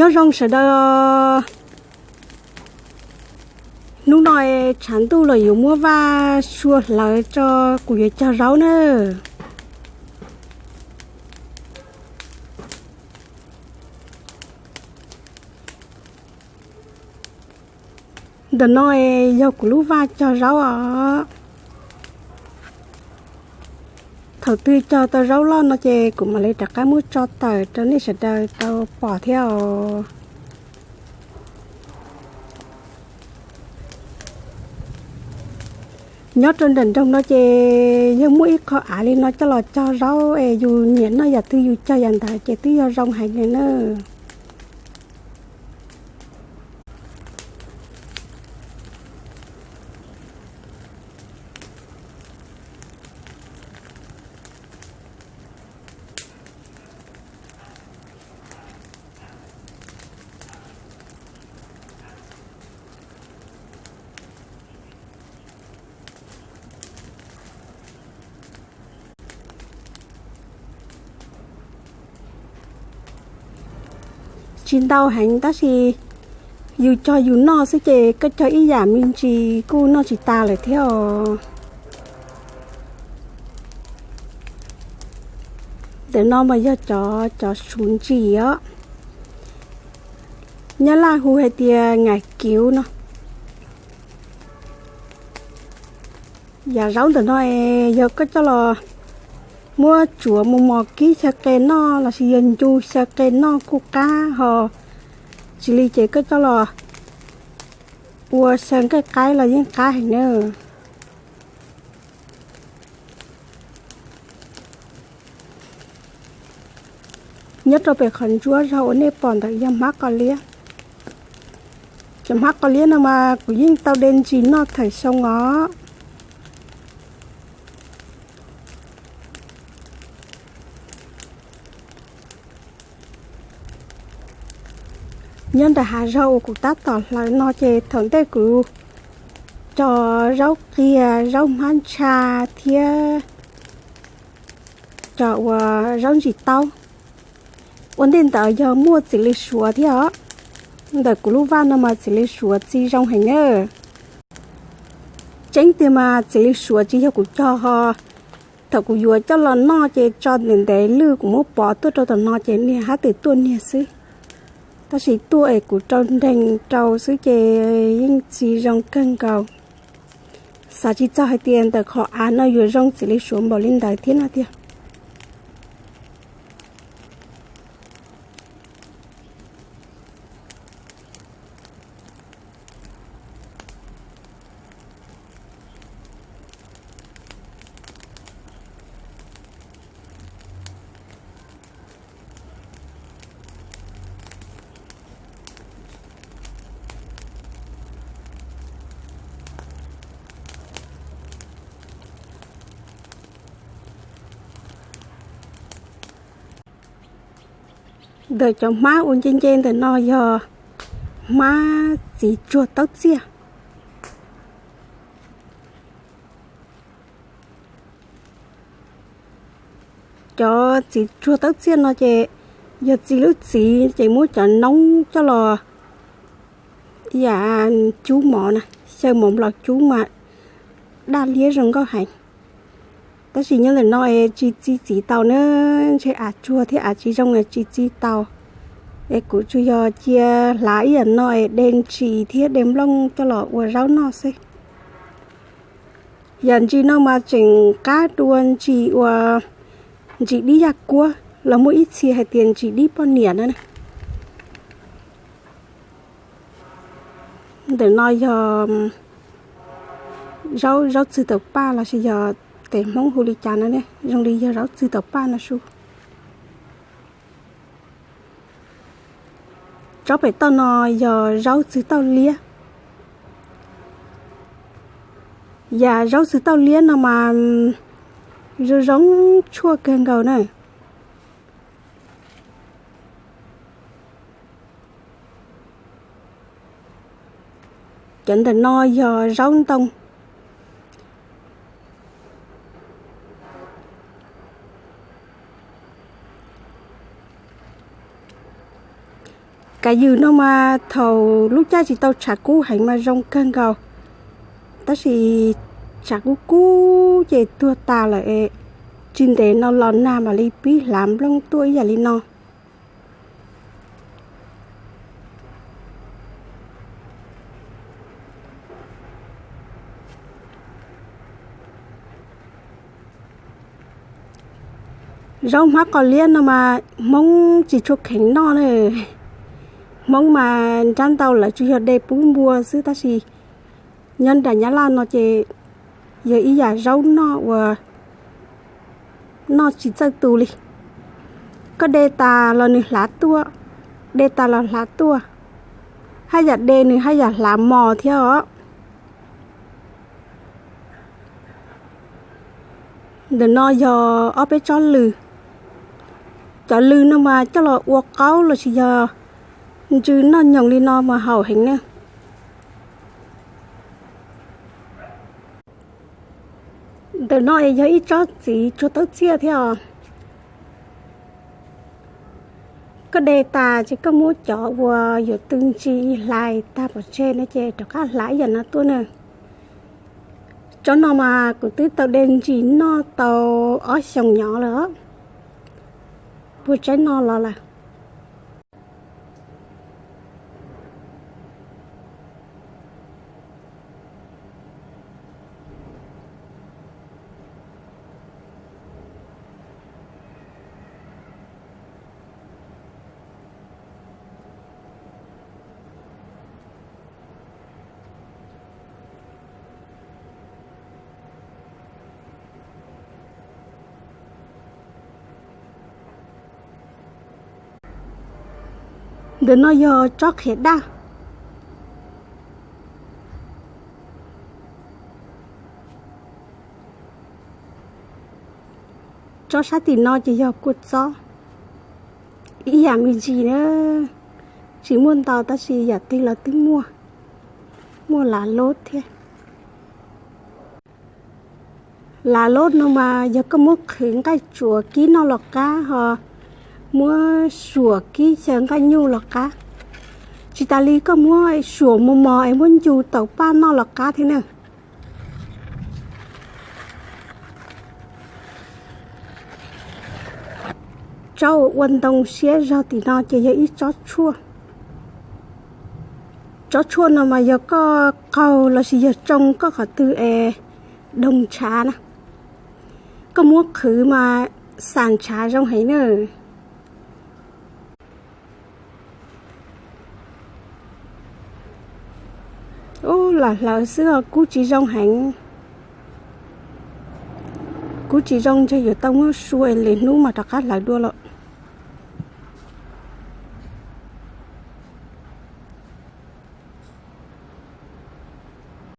Nyob zoo sawv daws, hnub no tshav ntuj los yuav muab vaj sua hlawv tso, kuv yuav cog zaub na. Ntawm no yog kuv lub vaj cog zaub os. Thaum twg cog tau zaub loj no ces kuv mam li rov qab muab tso tawm rau nej sawv daws tau pom thiab os. Nyob rau nram nroog no ces yog muaj ib qho av li no coj los cog zaub es yus nyiam noj yam twg yus cog yam ntawd ces twb yog zoo heev li na. Tsis ntau heev tab sis yus cog yus noj xwb ces koj cog ib yam me ntsis kuj noj tsis tas lawm thiab os. Ntawm no mas yog cov, cov suv ntsis os. Nyab Laj hu hais tias ngais kiuv no. Yam zaub ntawm no es yog koj coj los muab tsuav mus mos kib xyaw qe noj lossis yog ncu xyaw qe noj kuj qab ho. Tsis li ces koj coj los ua xyaw nqaij qaib los yeej qab heev na. Nyob rau pem qhov ntsuab zog uas nej pom ntawd yog hmab qos liab. Cov hmab qos liab no mas kuv yeej tau de ntsis noj thawm xyoo os. Nyob nram hav zog uas kuv tab tom hlawv no ces thaum ntej kuv cog zaub qias, zaub hmab ntsha thiab cog ua zaub ntsis taub. Ua ntej ntawd yog muaj txiv lws suav thiab os. Ntawm kuv lub vaj no mas txiv lws suav txi zoo heev na. Tseeb tiag mas txiv lws suav tsis yog kuv cog ho, thaum kuv yuav coj los noj ces tso ntev ntev lwj kuv muab pov tuaj rau tom no ces niag hab twm tuaj niag xwb. Tab sis tuaj es kuv rau nreeg rau xwb ces yeej txi zoo kawg nkaus. Xav tsis txog hais tias ntawm qhov av no yuav zoo txiv lws suav npaum li ntawd thiab no tiag. Ntawm cov hmab uas nce nce ntawm no yog hmab txiv tsuag taub txiaj. Cov txiv tsuag taub txiaj no ces yog txi lub txiv ces muab cov noob coj los yam cub mov na, xyaw mov nplaum cub mas daj liab zoo nkauj heev. Tab sis nyob ntawm no es tsis txi txiv tau na, ntshe av tsuag thiab av tsis zoo es tsis txi tau. Es kuv tsuas yog cia hlav ib yam no es de ntsis thiab de nplooj coj los ua zaub noj xwb. Yam ntsis no mas tseem qab dua ntsis ua ntsis dib yaj kuab los muaj ib txhia hais tias ntsis dib poj niam na. Ntawm no yog zaub, zaub txwg taum paj lossis yog tes Hmoob hu li cas no ne, zoo li yog zaub txwg taum paj no su. Tsob pem toj no yog zaub txwg tauj liab. Yam zaub txwg tauj liab no mas zoo zoo tshuaj kawg nkaus na. Cov ntawm no yog zaub ntoo. Kav ywm no mas thaum lub caij tsis tau tshav kub heev mas zoo kawg nkaus, tab sis tshav kub kub ces tuag tas lawm. Tsis ntev no los nag mam li pib hlav nplooj tuaj ib yam li no. Zaub hmab qos liab no mas Hmoob tsis tshua kheev noj na. Hmoob mas nrab ntau lawv tsuas yog de pub npua xwb, tab sis nyob nram Nyab Laj no ces yog ib yam zaub noj uas noj tsis txawj tus li. Koj de tas los nws hlav tuaj, de tas los hlav tuaj, haj yam de nws haj yam hlav mos thiab os. Ntawm no yog ob peb tsob lws. Cov lws no mas coj los ua qaub lossis yog ntsw noj nyoos li no mas haum heev na. Ntawm no es yog ib tsob txiv tsuag tawb txiaj thiab os. Koj de tas ces koj muab cov uas yuav tw ntsis hlais tag pov tseg no ces rov qab hlav ib yam no tuaj na. Tsob no mas kuv twb tau de ntsis noj tau ob xyoos nyob lawm, puag tsaib no los lawm. Ntawm no yog tsob qhiav daj. Tsob sab tim no ces yog kua txob, ib yam me ntsis na, tsis muaj ntau tab sis yam twg los twb muaj, muaj lav lub thiab. Lav lub no mas yog koj muab qhwv nqaij tsuav kib noj los qab, ho muab suam kib xyaw nqaij nyuj los qab. Tsis tas li koj muab suam mos mos es muab ncu taum paj noj los qab thiab na. Tsob uas ua ntoo siab zog tim no ces yog ib tsob tshuaj. Tsob tshuaj no mas yog koj qaug lossis yog tsoo koj qhov twg es doog ntshav na, koj muab qhwv mas xam ntshav zoo heev na. Ub, lam hlawv xwb os, kub tsis zoo heev. Kub tsis zoo ntshe yuav tau muab sua es lwm hnub mas rov qab hlawv dua lawm.